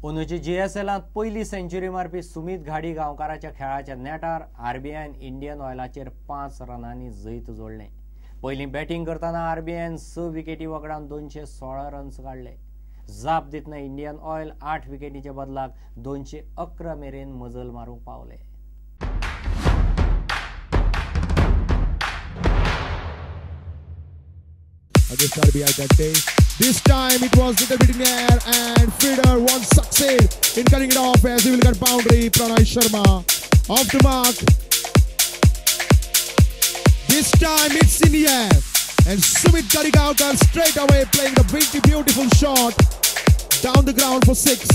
अंदूचे जीएसएलांत पयली सेंच्युरी मारपी सुमीत घाडी गांवकाराच्या खेळाच्या नेटार आरबीआयन इंडियन ऑयलाचेर 5 रनांनी जैत जोडलें. पयलीं बॅटींग करतना आरबीआयन 6 विकेटी वगडावन 216 रन्स काडले. जाप दितना इंडियन ऑयल 8 विकेटीच्या बदलाक 211 मेरेन मजल मारूंक पावले. Against RBI that day. This time it was little bit in the air and Fielder won't succeed in cutting it off as he will get boundary. Pranay Sharma off the mark. This time it's in the air and Sumit Gadigaonkar straight away playing the very beautiful shot down the ground for 6.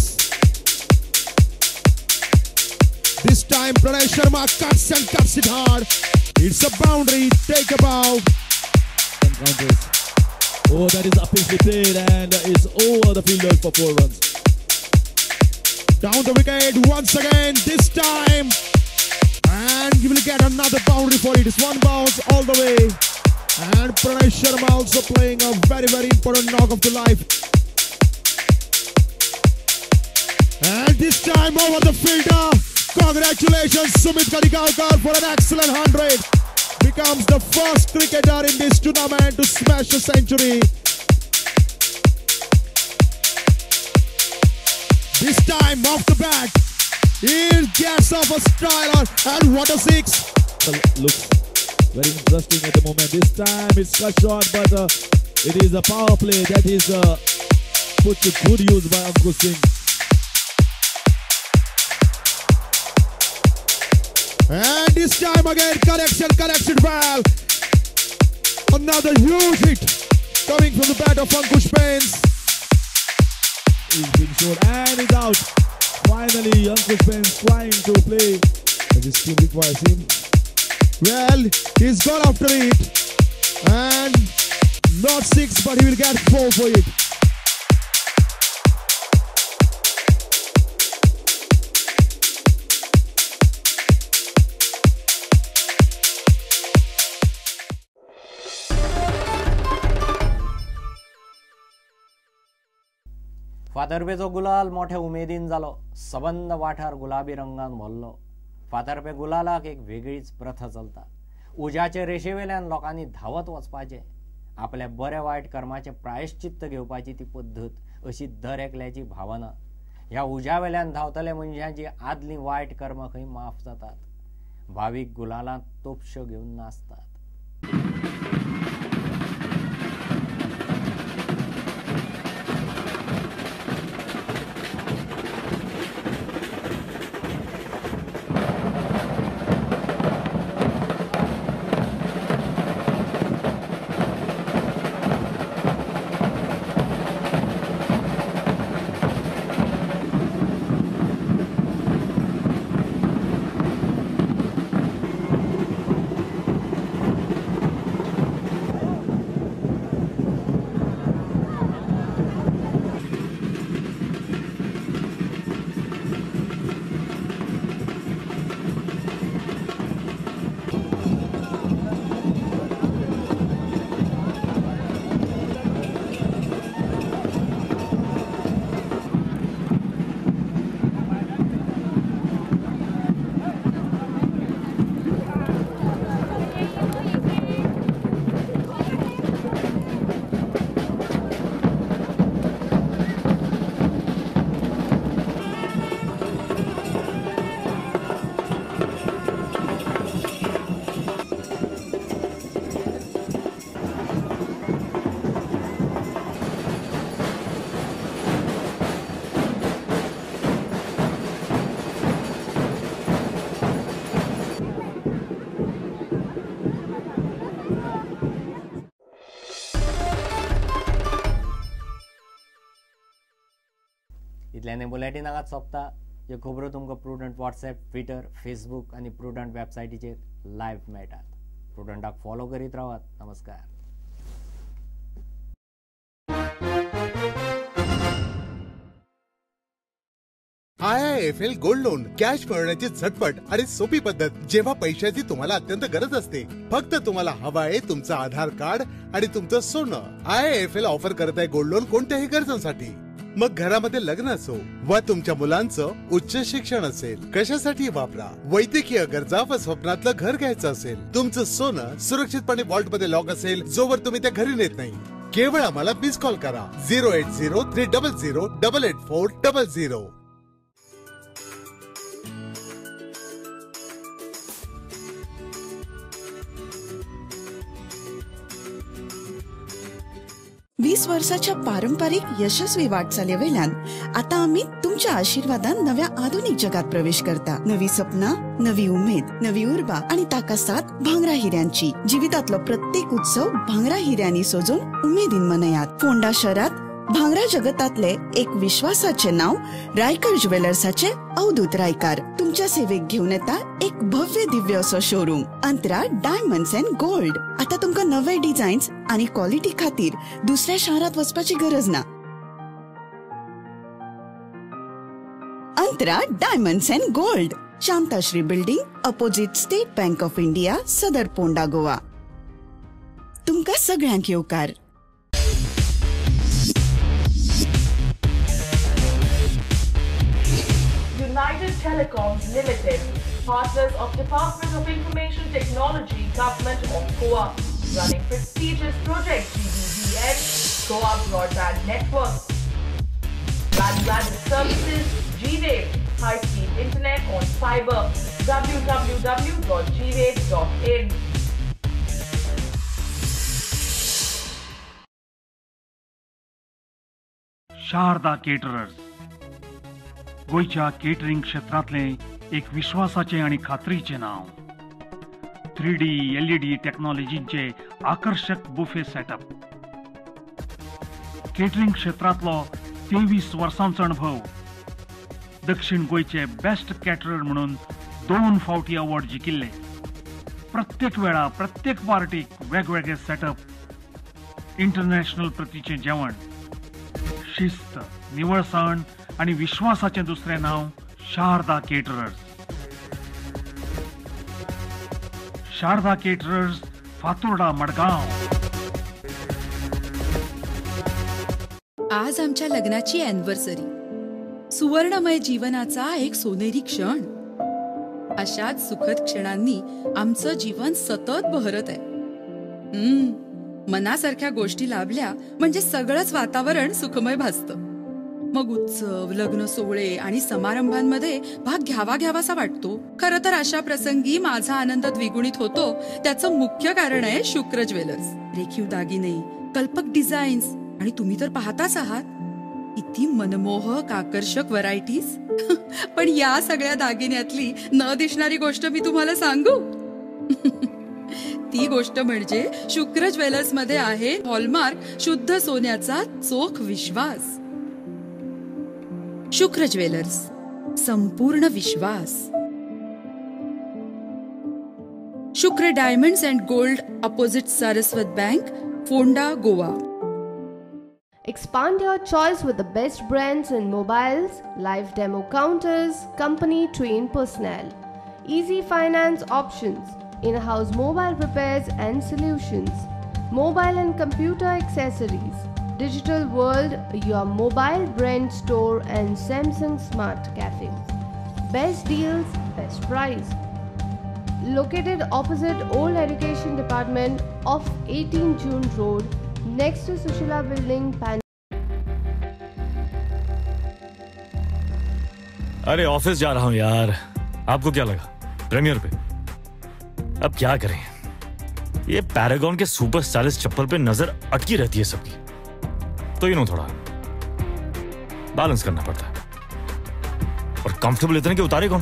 This time Pranay Sharma cuts and cuts it hard. It's a boundary, take a bow. Counters. Oh, that is upishly played and is over the fielders for 4 runs. Down the wicket once again, this time. And you will get another boundary for it. It's 1 bounce all the way. And Pranay Sharma also playing a very, very important knock of the life. And this time over the fielder. Congratulations, Sumit Gadigaonkar, for an excellent 100. Becomes the first cricketer in this tournament to smash a century. This time off the bat, he gets off a styler, and what a 6! Looks very interesting at the moment. This time it's cut short, but it is a power play that is put to good use by Ankush Singh. And this time again, correction well. Another huge hit coming from the bat of Ankush Bains. He's being short and he's out. Finally, Ankush Bains trying to play. And this team requires him. Well, he's gone after it. And not 6, but he will get 4 for it. फातर्पेचो गुलाल मोठ्या उमेदीन जालो. सबंद वाठार गुलाबी रंगान भरलो. फातर्पे गुलालाक एक वेगळीच प्रथा चलता. उज्याचे रेशेवेल्यान लोकांनी धांवत वचपाचें, आपल्या बऱ्या वायट कर्माचें प्रायश्चित्त घेवपाची ती पद्दत अशी दर एकल्याची भावना. ह्या उज्यावेल्यान धांवतल्या मनशांची आदलीं वायट कर्मां खंय माफ जातात. भावीक गुलालांत तोपश्यो घेवन नाचतात. इतल्याने बुलेटीन हांगाच सोंपता. ह्यो खबरो तुमकां प्रुडंट वॉट्सएप, ट्विटर, फेसबूक आनी प्रुडंट वेबसायटीचेर लायव्ह मेळटात. प्रुडंटाक फॉलो करीत रावात. नमस्कार. IIFL gold loan cash मिळवण्याची झटपट आणि सोपी पद्धत, जेव्हा पैशाची तुम्हाला अत्यंत गरज असते. फक्त तुम्हाला हवं आहे तुमचं आधार कार्ड आणि तुमचं सोनं. IIFL offer करत आहे गोल्ड लोन कोणत्याही गरजांसाठी. मग घरामध्ये लग्न असो वा तुमच्या मुलांचं उच्च शिक्षण असेल, कशासाठी वापरा. वैद्यकीय गरजा व स्वप्नातलं घर घ्यायचं असेल, तुमचं सोनं सुरक्षितपणे वॉल्टमध्ये लॉक असेल जोवर तुम्ही त्या घरी नेत नाही, केवळ आम्हाला मिस कॉल करा 080 300 884 00. 20 वर्षाच्या पारंपरिक यशस्वी वाटचालीवेल्यान आता आम्ही तुमच्या आशीर्वादान नव्या आधुनिक जगात प्रवेश करता. नवी सपना, नवी उमेद, नवी उर्बा आणि ताका साथ भांगरा हिऱ्यांची. जिवितातलो प्रत्येक उत्सव भांगरा हिऱ्यांनी सजोवन उमेदीन मनयात. फोंडा शहरात भांगरा जगतातले एक विश्वासाचे नाव रायकर ज्वेलर्साचे अवधूत रायकार तुमच्या सेवेक घेऊन येता एक भव्य दिव्य असो showroom Antara diamonds and gold. आता तुमका नवे डिझाईन्स आणि क्वालिटी खातीर दुसऱ्या शहरात वचपाची गरज ना. Antara diamonds and gold, Shantashri building, opposite State Bank of India, Sadar Ponda, Goa. तुमका सगळ्यांक येवकार. United Telecoms Limited, partners of Department of Information Technology, Government of Goa, running prestigious project GBBN, Goa Broadband Network. Value-added services, G-Wave, high-speed internet on fiber, www.gwave.in. Sharada caterers गोंयच्या catering क्षेत्रांतलें एक विश्वासाचें आनी खात्रीचें नांव. 3D LED टेक्नॉलॉजींचे आकर्शक buffet setup. Catering क्षेत्रांतलो 23 वर्सांचो अणभव. दक्षिण गोंयचे best caterer म्हणून 2 फावटी अवॉर्ड जिखिल्ले. प्रत्येक वेळा प्रत्येक पार्टीक वेगवेगळे सेटअप, इंटरनॅशनल प्रतीचें जेवण, शिस्त, निवळसाण आणि विश्वासाचें दुसरें नांव Sharada caterers. Sharada caterers, Fatorda, Madgaon. आज आमच्या लग्नाची अॅनिव्हर्सरी, सुवर्णमय जीवनाचा एक सोनेरी क्षण. अशाच सुखद क्षणांनी आमचं जीवन सतत बहरत आहे. मनासारख्या गोष्टी लाभल्या म्हणजे सगळंच वातावरण सुखमय भासतं. मग उत्सव, लग्न सोहळे आणि समारंभांमध्ये भाग घ्यावा घ्यावासा वाटतो. खरं तर अशा प्रसंगी माझा आनंद द्विगुणित होतो. त्याचं मुख्य कारण आहे शुक्र ज्वेलर्स. रेखीव दागिने, कल्पक डिझाईन्स आणि तुम्ही तर पाहताच आहात किती मनमोहक आकर्षक व्हरायटीज. पण या सगळ्या दागिन्यातली न दिसणारी गोष्ट मी तुम्हाला सांगू? ती गोष्ट म्हणजे शुक्र ज्वेलर्स मध्ये आहे हॉलमार्क शुद्ध सोन्याचा चोख विश्वास. शुक्र ज्वेलर्स, संपूर्ण विश्वास. Shukra diamonds and gold, opposite Saraswat bank, Ponda, Goa. Expand your choice with the best brands in mobiles, live demo counters, company trained personnel, easy finance options, in-house mobile repairs and solutions, mobile and computer accessories, Digital World, your mobile brand store and Samsung Smart Cafe. Best deals, best price. Located opposite Old Education Department off 18 June Road, next to Sushila Building, Pan. अरे office जा रहा हूँ यार. आपको क्या लगा premiere pay? अब क्या करें, ये पैरागॉन के सुपर स्टाइलिश चप्पल पे नजर अटकी रहती है सबकी, तो you know थोड़ा बैलेंस करना पड़ता है. और कंफर्टेबल इतने के उतारे कौन?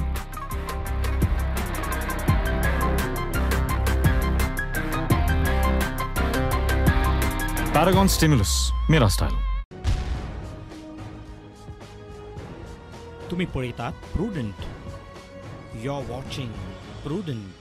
पैरागॉन स्टिमुलस, मेरा स्टाइल. तुम्ही पळयतात Prudent. You are watching Prudent.